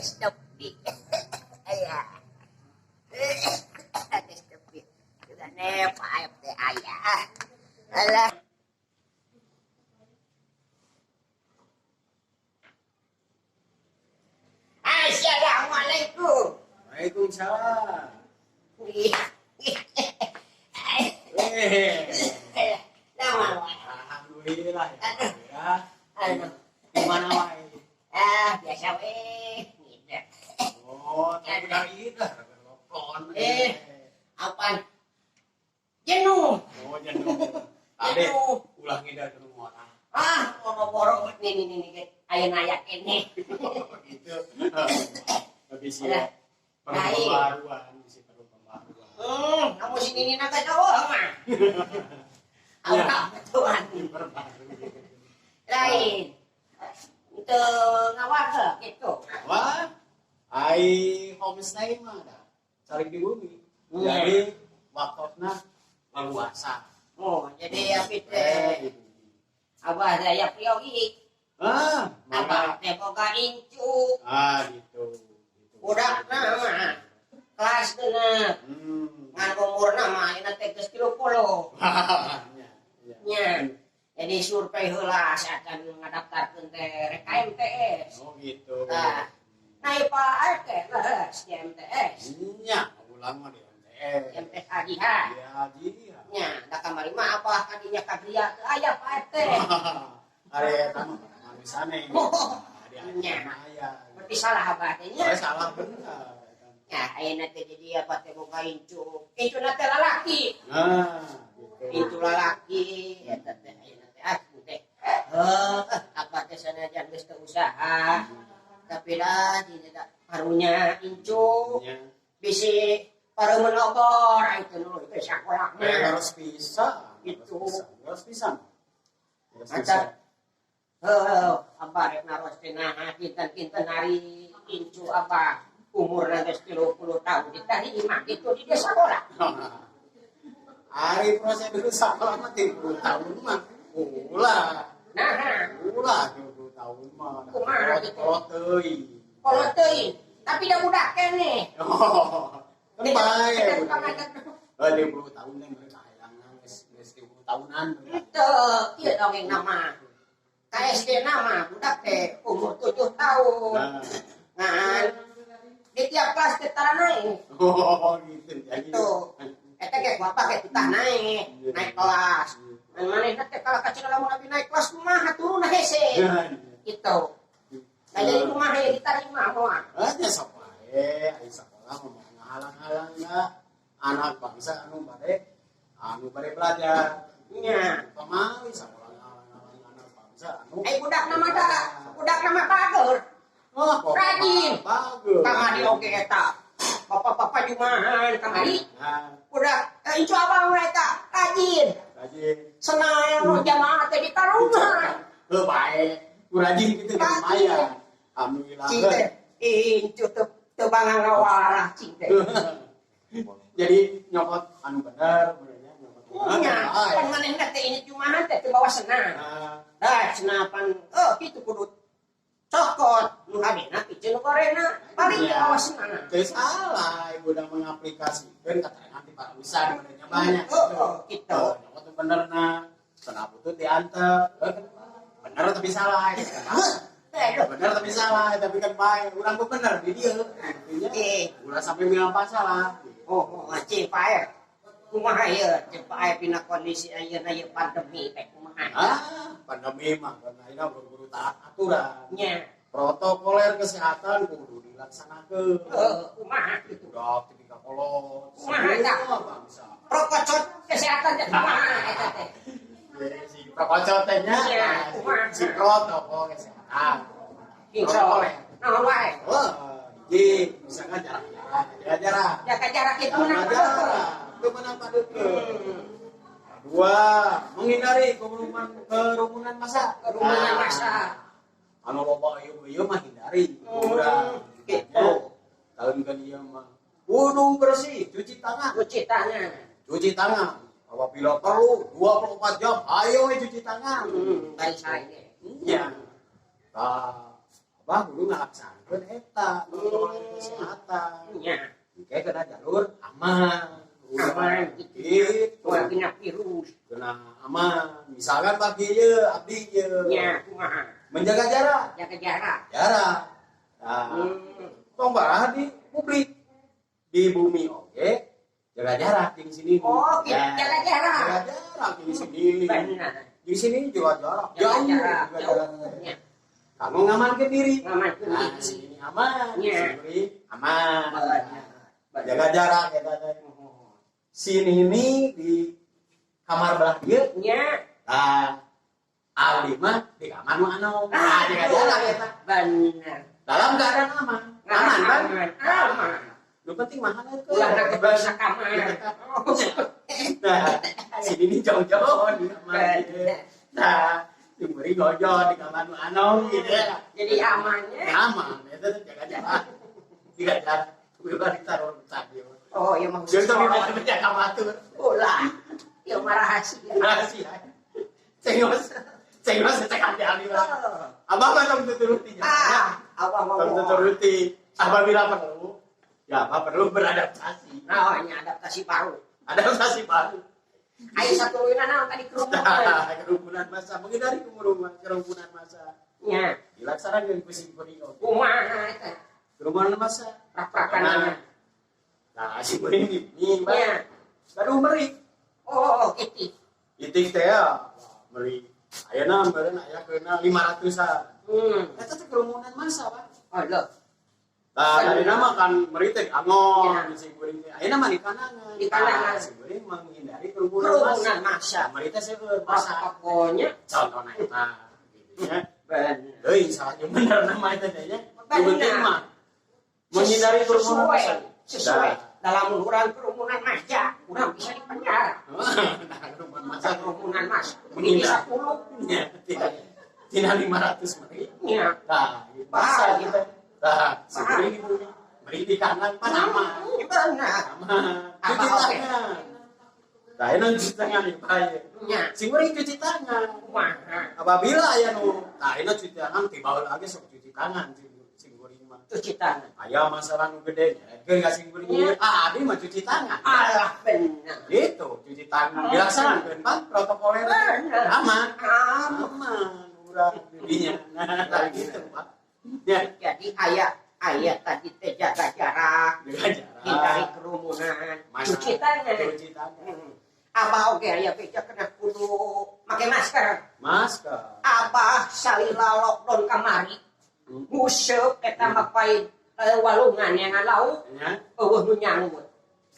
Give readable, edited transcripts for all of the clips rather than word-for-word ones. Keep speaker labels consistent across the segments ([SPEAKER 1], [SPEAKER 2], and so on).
[SPEAKER 1] Geus tepi. Aya. Geus tepi. Sugane Pak Aep teh aya. Alah. Assalamualaikum.
[SPEAKER 2] Waalaikumsalam.
[SPEAKER 1] Ih.
[SPEAKER 2] Eh,
[SPEAKER 1] Nama wae.
[SPEAKER 2] alhamdulillah ya. Ya.
[SPEAKER 1] Aduh.
[SPEAKER 2] Gimana wae?
[SPEAKER 1] Ah, biasa we. Gitu.
[SPEAKER 2] Oh, tapi udah ieu dah, telepon.
[SPEAKER 1] Eh. Apaan? Jenuh.
[SPEAKER 2] Oh, jenuh. Tadi
[SPEAKER 1] Jenuh.
[SPEAKER 2] ulah ngidar ke rumah orang.
[SPEAKER 1] Ah, boro-boro nih nih nih nih. Aya nayak ini.
[SPEAKER 2] Gitu. Tapi sih
[SPEAKER 1] Alah.
[SPEAKER 2] perlu
[SPEAKER 1] Lain.
[SPEAKER 2] pembaruan, sih perlu pembaruan.
[SPEAKER 1] Kamu sini nih naga jauh mah. Awak betulan.
[SPEAKER 2] Diperbarui.
[SPEAKER 1] Lain. Itu ngawarga gitu.
[SPEAKER 2] Wah, ai homestay mah dah. Cari di bumi.
[SPEAKER 1] Hmm.
[SPEAKER 2] Jadi waktuna leluasa.
[SPEAKER 1] Oh, jadi abi
[SPEAKER 2] Eh,
[SPEAKER 1] teh
[SPEAKER 2] di bumi.
[SPEAKER 1] abah daya priyogi.
[SPEAKER 2] Ah,
[SPEAKER 1] Abah
[SPEAKER 2] mangga.
[SPEAKER 1] teh boga incu.
[SPEAKER 2] Ah, gitu. Gitu.
[SPEAKER 1] Budak mah kelas 6. Ngan umurna mah ayeuna teh geus 30.
[SPEAKER 2] Ya, ya.
[SPEAKER 1] Nya. Jadi survei heula acan ngadaftarkeun teh rek ka MTS.
[SPEAKER 2] Oh, gitu.
[SPEAKER 1] Nah. Nah, ieu Pak RT leres di MTS.
[SPEAKER 2] Nya, ulang mah di MTS.
[SPEAKER 1] MTS Ajiha.
[SPEAKER 2] Iya, Ajiha.
[SPEAKER 1] Nya, da kamari mah apa kadinya ka griya teu aya Pak RT.
[SPEAKER 2] Ari eta mah manusane.
[SPEAKER 1] Oh.
[SPEAKER 2] Di
[SPEAKER 1] Nya.
[SPEAKER 2] mah aya.
[SPEAKER 1] Berarti salah abah teh nya.
[SPEAKER 2] Saya salah bener.
[SPEAKER 1] Ya, ayeuna teh jadi apa teh boga incu. Incuna teh lalaki.
[SPEAKER 2] Nah, gitu.
[SPEAKER 1] Incu lalaki eta teh ayeuna teh ah teh. Heuh, abah teh sanajan geus teu usaha. Tapi lah dina karunya incu
[SPEAKER 2] Nya.
[SPEAKER 1] bisi pareumeun obor itu dulu itu sakola
[SPEAKER 2] Eh,
[SPEAKER 1] mah.
[SPEAKER 2] harus bisa.
[SPEAKER 1] Gitu.
[SPEAKER 2] Harus bisa. Harus bisa.
[SPEAKER 1] Mantap. Heuh, abah rek naros teh naha kinten-kinten hari incu abah umurna geus 30 tahun diterima gitu di desa sekolah.
[SPEAKER 2] Ari prosedur sekolah mah 30 tahun mah. Ulah.
[SPEAKER 1] Nah,
[SPEAKER 2] Ulah 30 tahun mah.
[SPEAKER 1] Kumaha gitu?
[SPEAKER 2] Kolot teuing.
[SPEAKER 1] kolot teuing, tapi da budak keneh.
[SPEAKER 2] Oh, kan bae.
[SPEAKER 1] Beda
[SPEAKER 2] Eh, 30 tahun teh mereka hayangan geus geus 30 tahunan.
[SPEAKER 1] Teu, ieu dongeng nama. Ka SD nama budak teh umur 7 tahun.
[SPEAKER 2] Nah.
[SPEAKER 1] Ngan di tiap kelas teh tara naik.
[SPEAKER 2] Oh, gitu. Jadi.
[SPEAKER 1] Tuh. Eta ge bapak ge titah naik, naik kelas. Ngan manehna teh kalah ka cenah lamun abi naik kelas kumaha turun hese. Gitu. Nah, jadi kumaha ya diterima moal.
[SPEAKER 2] Aja sok wae, ai sakola mah moal ngahalang-halang da anak bangsa anu bade belajar.
[SPEAKER 1] Nya.
[SPEAKER 2] Pamali sakola ngahalang-halang anak bangsa anu.
[SPEAKER 1] Eh budak nama da, budak nama bager.
[SPEAKER 2] Oh, kok
[SPEAKER 1] Rajin.
[SPEAKER 2] Bagus.
[SPEAKER 1] Kamari oge eta. Bapak-bapak jumahan kamari.
[SPEAKER 2] Nah,
[SPEAKER 1] Budak incu abang mereka rajin.
[SPEAKER 2] rajin.
[SPEAKER 1] Senang nu jamaah teh di karungan.
[SPEAKER 2] Heuh bae. Ku rajin kitu
[SPEAKER 1] Rajin.
[SPEAKER 2] lumayan. Alhamdulillah.
[SPEAKER 1] Cing teh incu teu teu bangang ngawarah cing teh.
[SPEAKER 2] Jadi nyokot anu bener benernya nyokot bener.
[SPEAKER 1] Nya,
[SPEAKER 2] Bae.
[SPEAKER 1] pan manehna teh ini jumahan teh teu bawa senang.
[SPEAKER 2] Nah,
[SPEAKER 1] Dah cenah pan oh kitu kudu cokot nu hadena piceun nu gorengna paling teu bawa senang.
[SPEAKER 2] Teu salah, ibu udah mengaplikasikan keterangan di para besar benernya banyak.
[SPEAKER 1] Oh, oh, gitu.
[SPEAKER 2] Oh, nyokot tuh bener nah. Kenapa tuh diantep? Eh, bener tapi salah. Gitu.
[SPEAKER 1] Aduh.
[SPEAKER 2] Bener tapi salah, tapi kan baik. Urang tuh bener di dia. Intinya,
[SPEAKER 1] Eh.
[SPEAKER 2] ulah sampai bilang apa salah.
[SPEAKER 1] Oh, oh, cing Pak Aep. Kumaha ieu cing Pak Aep dina kondisi ayeuna ieu pandemi teh kumaha?
[SPEAKER 2] Ah, pandemi mah karena ini buru-buru taat aturan.
[SPEAKER 1] Nya,
[SPEAKER 2] Protokoler kesehatan kudu dilaksanakeun.
[SPEAKER 1] heuh, kumaha kitu.
[SPEAKER 2] Udah ketika kolot.
[SPEAKER 1] Kumaha, tah?
[SPEAKER 2] Semua bangsa.
[SPEAKER 1] Prokocot kesehatan teh kumaha eta teh?
[SPEAKER 2] Si prokocot teh nya,
[SPEAKER 1] Iya,
[SPEAKER 2] nah,
[SPEAKER 1] kumaha.
[SPEAKER 2] si protokol kesehatan.
[SPEAKER 1] Insya
[SPEAKER 2] Protokoler.
[SPEAKER 1] Naon wae?
[SPEAKER 2] Wah, hiji, misalkan jarak jarak, jarak jarak.
[SPEAKER 1] Jaga jarak itu menang
[SPEAKER 2] Jarak jarak, itu menang padeukeun. Dua, menghindari kerumunan kerumunan massa.
[SPEAKER 1] Kerumunan
[SPEAKER 2] Nah,
[SPEAKER 1] massa.
[SPEAKER 2] Anu loba ieu ieu mah hindari. Urang.
[SPEAKER 1] Gitu.
[SPEAKER 2] Kalau kan ieu mah kudu bersih, cuci tangan.
[SPEAKER 1] Cuci tangan.
[SPEAKER 2] Cuci tangan. Apabila perlu 24 jam, ayo we cuci tangan.
[SPEAKER 1] Baik saya.
[SPEAKER 2] Iya. Nah, Abah kudu ngalaksanakeun eta protokol kesehatan.
[SPEAKER 1] Nya.
[SPEAKER 2] Engke kena jalur aman.
[SPEAKER 1] Aman gitu.
[SPEAKER 2] Gitu.
[SPEAKER 1] Moal kena virus.
[SPEAKER 2] Kena aman. Misalkan pagi ye, abdi ye.
[SPEAKER 1] Nya, kumaha?
[SPEAKER 2] Menjaga jarak.
[SPEAKER 1] Jaga jarak.
[SPEAKER 2] Jarak. Nah, tong barah di publik. Di bumi oke, jaga jarak di sini.
[SPEAKER 1] Oh, gitu.
[SPEAKER 2] Nah,
[SPEAKER 1] Jaga jarak.
[SPEAKER 2] Jaga jarak di sini.
[SPEAKER 1] Benar.
[SPEAKER 2] Di sini juga jarak.
[SPEAKER 1] Jaga
[SPEAKER 2] Jauh
[SPEAKER 1] jarak.
[SPEAKER 2] jaga jarak.
[SPEAKER 1] Jauhnya.
[SPEAKER 2] Kamu ngamankan diri.
[SPEAKER 1] Ngamankeun
[SPEAKER 2] Nah,
[SPEAKER 1] diri.
[SPEAKER 2] sini aman,
[SPEAKER 1] Ya.
[SPEAKER 2] sini aman.
[SPEAKER 1] Benar.
[SPEAKER 2] Jaga jarak ya teh. Sini ini di kamar belah dia.
[SPEAKER 1] Nya.
[SPEAKER 2] Nah, abdi mah di kamar nu anu. Nah, jaga jarak ya teh.
[SPEAKER 1] Benar.
[SPEAKER 2] Dalam keadaan aman. Aman kan?
[SPEAKER 1] Aman. Aman.
[SPEAKER 2] Lu penting mahal itu.
[SPEAKER 1] Ulah nak bisa kamar.
[SPEAKER 2] Nah, sini ini jauh-jauh di kamar. Gitu.
[SPEAKER 1] Benar.
[SPEAKER 2] Nah, diberi gojo di kamar nu anu gitu ya.
[SPEAKER 1] Jadi amannya.
[SPEAKER 2] Aman, itu tuh jaga jarak. Jaga jarak. Ulah ditaruh tadi.
[SPEAKER 1] Oh, ya mau.
[SPEAKER 2] Jadi tapi menjaga batur.
[SPEAKER 1] Ulah. Ya mah rahasia.
[SPEAKER 2] Rahasia. Cengos, cengos cek andi lah. Abah mah tong tuturuti.
[SPEAKER 1] Ah, abah mau.
[SPEAKER 2] Tong tuturuti. Apabila perlu, ya abah perlu beradaptasi.
[SPEAKER 1] Nah, ini adaptasi baru.
[SPEAKER 2] Adaptasi baru.
[SPEAKER 1] Ayo satu lina naon tadi kerumunan.
[SPEAKER 2] Nah, kerumunan massa, menghindari kerumunan, kerumunan massa.
[SPEAKER 1] Nya,
[SPEAKER 2] Dilaksanakan ku sim kuring oge.
[SPEAKER 1] kumaha eta?
[SPEAKER 2] Kerumunan massa.
[SPEAKER 1] Prak-prakan.
[SPEAKER 2] Nah, si kuring ini,
[SPEAKER 1] Nya.
[SPEAKER 2] baru meri.
[SPEAKER 1] Oh, gitu.
[SPEAKER 2] Itik teh ya, meri. Ayeuna meureun aya keuna 500-an. Eta teh kerumunan massa, Pak.
[SPEAKER 1] Oh, loh.
[SPEAKER 2] Nah, tadi nama kan meri teh angon
[SPEAKER 1] Ya.
[SPEAKER 2] di si kuring teh. Ayeuna mah di kanangan.
[SPEAKER 1] Di kanangan.
[SPEAKER 2] Nah, si kuring menghindari kerumunan massa.
[SPEAKER 1] Kerumunan massa.
[SPEAKER 2] Meri teh seueur massa.
[SPEAKER 1] Pokoknya
[SPEAKER 2] Contohna eta gitu ya.
[SPEAKER 1] benar.
[SPEAKER 2] Euy, salah jeung bener nama eta teh nya.
[SPEAKER 1] Bener.
[SPEAKER 2] Nu penting mah menghindari kerumunan
[SPEAKER 1] sesuai,
[SPEAKER 2] massa.
[SPEAKER 1] sesuai.
[SPEAKER 2] Nah.
[SPEAKER 1] Dalam orang kerumunan massa, orang bisa dipenjara.
[SPEAKER 2] Nah, kerumunan massa
[SPEAKER 1] Kerumunan massa. Ini
[SPEAKER 2] Menghindar.
[SPEAKER 1] 10.
[SPEAKER 2] Ya, tidak tidak 500 meri.
[SPEAKER 1] Ya.
[SPEAKER 2] Nah, gitu. Masa
[SPEAKER 1] Bahaya.
[SPEAKER 2] gitu. Nah, sebelum di bumi, meri di kanan pan aman.
[SPEAKER 1] Benar.
[SPEAKER 2] Aman. Cuci
[SPEAKER 1] Apa, oke.
[SPEAKER 2] tangan. Nah, ini cuci tangan nih, bahaya.
[SPEAKER 1] Nya.
[SPEAKER 2] Sing meri cuci tangan.
[SPEAKER 1] Kumaha?
[SPEAKER 2] Apabila aya nu, nah ini cuci tangan tiba lagi sok cuci tangan sing sing kuring mah.
[SPEAKER 1] Cuci tangan.
[SPEAKER 2] Aya masalah nu gede nya, ka sing kuring.
[SPEAKER 1] Ya.
[SPEAKER 2] Ah, abi mah cuci tangan.
[SPEAKER 1] Alah benar.
[SPEAKER 2] Gitu, cuci tangan. Dilaksanakeun Pak protokolnya.
[SPEAKER 1] Benar.
[SPEAKER 2] Aman.
[SPEAKER 1] Aman.
[SPEAKER 2] Aman urang didinya. Nah, gitu, Pak. Ya,
[SPEAKER 1] Jadi ayat ayat tadi teh jaga jarak,
[SPEAKER 2] jaga jarak.
[SPEAKER 1] hindari kerumunan,
[SPEAKER 2] Masa-
[SPEAKER 1] cuci tangan.
[SPEAKER 2] Cuci tangan.
[SPEAKER 1] Abah oge aya beja kena kudu make masker.
[SPEAKER 2] Masker.
[SPEAKER 1] Abah salila lockdown kamari. Nguseup eta mah pae walungan yang lauk,
[SPEAKER 2] Ya.
[SPEAKER 1] eueuh nu nyangut.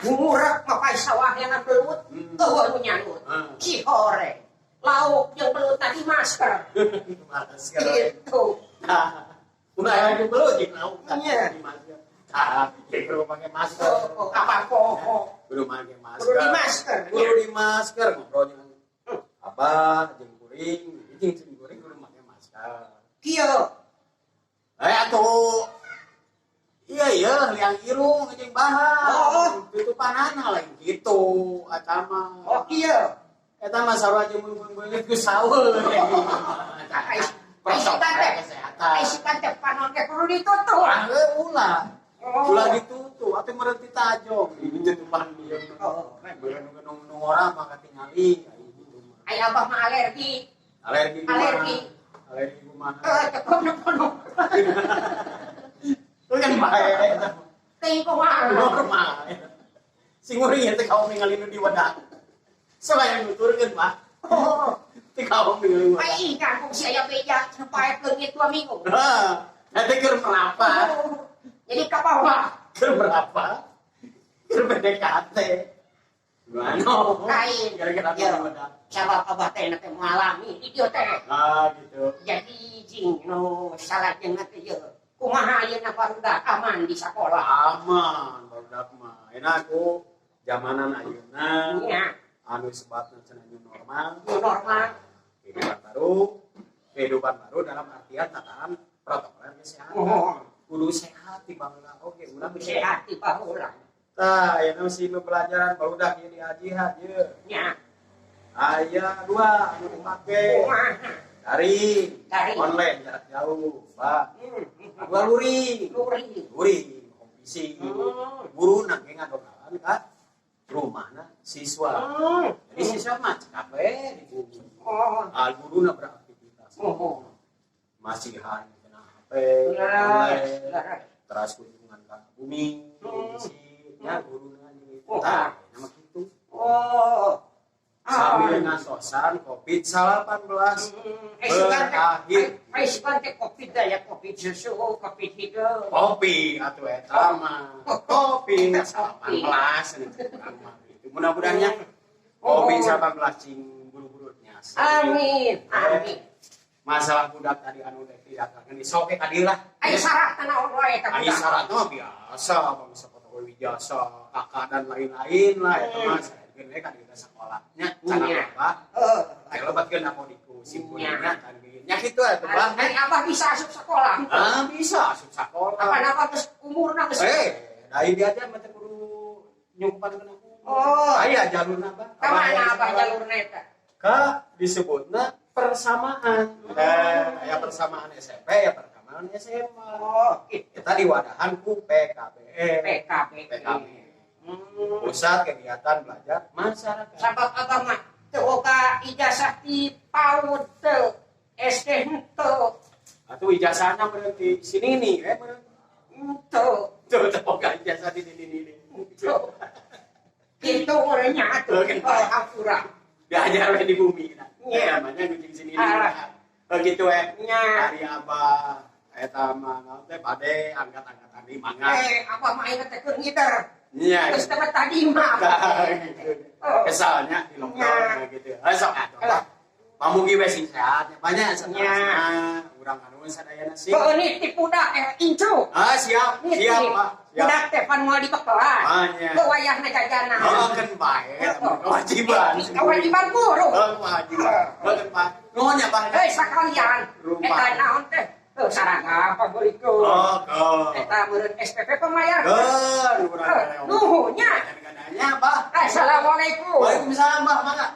[SPEAKER 1] Ngurek mah pae sawah yang belut, eueuh nu nyangut. Cihore. Lauk yang belut tadi masker.
[SPEAKER 2] Masker.
[SPEAKER 1] Gitu.
[SPEAKER 2] Nah, udah yang belut jeung lauk.
[SPEAKER 1] Iya.
[SPEAKER 2] Di masker. Nah, perlu pakai masker.
[SPEAKER 1] Oh, apa poho.
[SPEAKER 2] Kudu pakai masker.
[SPEAKER 1] Kudu di masker.
[SPEAKER 2] Kudu di masker ngobrol jeung abah jeung kuring, jeung sing kuring kudu pakai masker.
[SPEAKER 1] Kieu.
[SPEAKER 2] Eh atuh. Iya iya liang irung jeung bahan.
[SPEAKER 1] Oh.
[SPEAKER 2] Tutupanana lain gitu eta mah.
[SPEAKER 1] Oh kieu.
[SPEAKER 2] Eta mah sarua jeung mun beungeut geus saweul. Protokol kesehatan.
[SPEAKER 1] Ai si tante panon ge kudu ditutup.
[SPEAKER 2] Ah, ulah.
[SPEAKER 1] Oh.
[SPEAKER 2] Ulah ditutup atuh meureun ti tajong di tutupan ieu.
[SPEAKER 1] Oh,
[SPEAKER 2] Meureun nu ngora mah katingali ai gitu mah.
[SPEAKER 1] Ai abah mah alergi.
[SPEAKER 2] Alergi kumaha?
[SPEAKER 1] Alergi.
[SPEAKER 2] Alergi kumaha?
[SPEAKER 1] Eh, tekono-kono.
[SPEAKER 2] Itu kan bae eta.
[SPEAKER 1] Teuing kumaha.
[SPEAKER 2] Normal. Sing nguring ieu teh kaum ningali nu diwedak. Selain nuturkeun, Pak.
[SPEAKER 1] Oh,
[SPEAKER 2] Teh kaum ningali wedak.
[SPEAKER 1] ai kangkung si aya beja sampai leungit 2 minggu.
[SPEAKER 2] Hah, nanti keur berapa?
[SPEAKER 1] Oh, jadi ka bawah.
[SPEAKER 2] Keur berapa? Keur PDKT. Gimana?
[SPEAKER 1] Lain.
[SPEAKER 2] Gara-gara
[SPEAKER 1] Ya.
[SPEAKER 2] nu diwedak.
[SPEAKER 1] Sabab abah teh na teh mengalami di dieu teh.
[SPEAKER 2] Ah, gitu.
[SPEAKER 1] Jadi jing nu salajengna teh ieu. Kumaha ayeuna barudak aman di sakola.
[SPEAKER 2] Aman barudak mah. Enak aku zamanan ayeuna
[SPEAKER 1] Nya,
[SPEAKER 2] anu sebatna cenah new normal,
[SPEAKER 1] nu normal.
[SPEAKER 2] kehidupan baru, kehidupan baru dalam artian tataran protokol kesehatan.
[SPEAKER 1] Oh,
[SPEAKER 2] Kudu sehat di baheula oge urang
[SPEAKER 1] sehat di baheula.
[SPEAKER 2] Tah, ayeuna masih pelajaran barudak ieu diajihan ieu.
[SPEAKER 1] Nya,
[SPEAKER 2] Aya dua anu dipake.
[SPEAKER 1] kumaha?
[SPEAKER 2] Daring.
[SPEAKER 1] Daring.
[SPEAKER 2] Online jarak jauh, Pak. Dua luring.
[SPEAKER 1] Luring.
[SPEAKER 2] Luring, home visit. Guru ge ngadogalan ka rumahna siswa. Jadi siswa mah cekap we di bumi. Ah, guruna beraktivitas. Masihan kena HP, online, teras kunjungan ke bumi, si ya guruna gitu. Tah, nama kitu. Sambil ngasosan COVID-19
[SPEAKER 1] Eh, sugan teh,
[SPEAKER 2] berakhir.
[SPEAKER 1] eh, sugan teh Covid dah ya, Covid susu, Covid hidup.
[SPEAKER 2] Kopi atau eta mah Covid 19 urang mah gitu. Mudah-mudahannya Covid 19 cing buru-buru nyasa.
[SPEAKER 1] Amin, amin.
[SPEAKER 2] Masalah budak tadi anu teh tidak kangen sok ka dieu lah.
[SPEAKER 1] Ai syarat naon wae eta
[SPEAKER 2] Ai
[SPEAKER 1] budak?
[SPEAKER 2] syaratna mah biasa bangsa foto ijazah, kakak dan lain-lain lah eta mah saeukeun we ka dieu sekolah nya cara apa?
[SPEAKER 1] Heeh.
[SPEAKER 2] Teh lebatkeun aku simpulinnya kan nya kitu atuh Bah.
[SPEAKER 1] Ari abah bisa asup sekolah.
[SPEAKER 2] Ah, bisa asup sekolah.
[SPEAKER 1] Apa abah geus umurna geus
[SPEAKER 2] Eh, dari diajar mah teh kudu nyumpan kena.
[SPEAKER 1] Oh.
[SPEAKER 2] Aya jalurna Abah.
[SPEAKER 1] Ka mana abah jalurna eta?
[SPEAKER 2] Ka disebutna persamaan. Eh, aya persamaan SMP, ya persamaan SMA.
[SPEAKER 1] Oh, gitu.
[SPEAKER 2] Kita diwadahan ku PKBM.
[SPEAKER 1] PKB.
[SPEAKER 2] PKB. Pusat Kegiatan Belajar Masyarakat.
[SPEAKER 1] Sabab abah mah teu boga ijazah ti PAUD teu, SD henteu,
[SPEAKER 2] Atau ijazahnya berarti sini nih, eh berarti.
[SPEAKER 1] henteu.
[SPEAKER 2] Tuh, tuh, boga ijazah di sini nih.
[SPEAKER 1] Tuh. Gitu orangnya atuh.
[SPEAKER 2] Oke.
[SPEAKER 1] Oh, hampura.
[SPEAKER 2] Diajar we di bumi nah.
[SPEAKER 1] Iya.
[SPEAKER 2] Namanya kucing sini.
[SPEAKER 1] Alah.
[SPEAKER 2] Oh gitu eh.
[SPEAKER 1] Nya.
[SPEAKER 2] Hari abah eta mah naon teh bade angkat-angkatan di mangga.
[SPEAKER 1] Eh, abah mah ayeuna teh keur ngider.
[SPEAKER 2] Iya.
[SPEAKER 1] Geus teh tadi mah.
[SPEAKER 2] Nah, gitu.
[SPEAKER 1] Oh.
[SPEAKER 2] Kesalnya di lockdown
[SPEAKER 1] Nya.
[SPEAKER 2] gitu. Eh sok atuh.
[SPEAKER 1] Alah.
[SPEAKER 2] Pamugi we sing sehat nya banyak
[SPEAKER 1] Nya.
[SPEAKER 2] saterasna urang anu sadayana sing.
[SPEAKER 1] Heuh nitip budak eh incu.
[SPEAKER 2] Ah siap,
[SPEAKER 1] Nitip.
[SPEAKER 2] siap Pak. Siap.
[SPEAKER 1] Budak teh pan moal dibekelan.
[SPEAKER 2] Ah, nya.
[SPEAKER 1] Heuh wayahna jajanan.
[SPEAKER 2] Oh, kan bae, kewajiban.
[SPEAKER 1] Kewajiban guru.
[SPEAKER 2] Oh, kewajiban. Oh, kan bae. Nuhun ya, Pak.
[SPEAKER 1] Hei sakalian.
[SPEAKER 2] Rumah.
[SPEAKER 1] Eta naon teh? Heuh saragam pameulikur.
[SPEAKER 2] Oh, oh.
[SPEAKER 1] Eta meureun SPP pemayaran.
[SPEAKER 2] Keun urang
[SPEAKER 1] Nuhun nya.
[SPEAKER 2] Gadanya, Pak.
[SPEAKER 1] Assalamualaikum.
[SPEAKER 2] Waalaikumsalam, Pak. Mangga.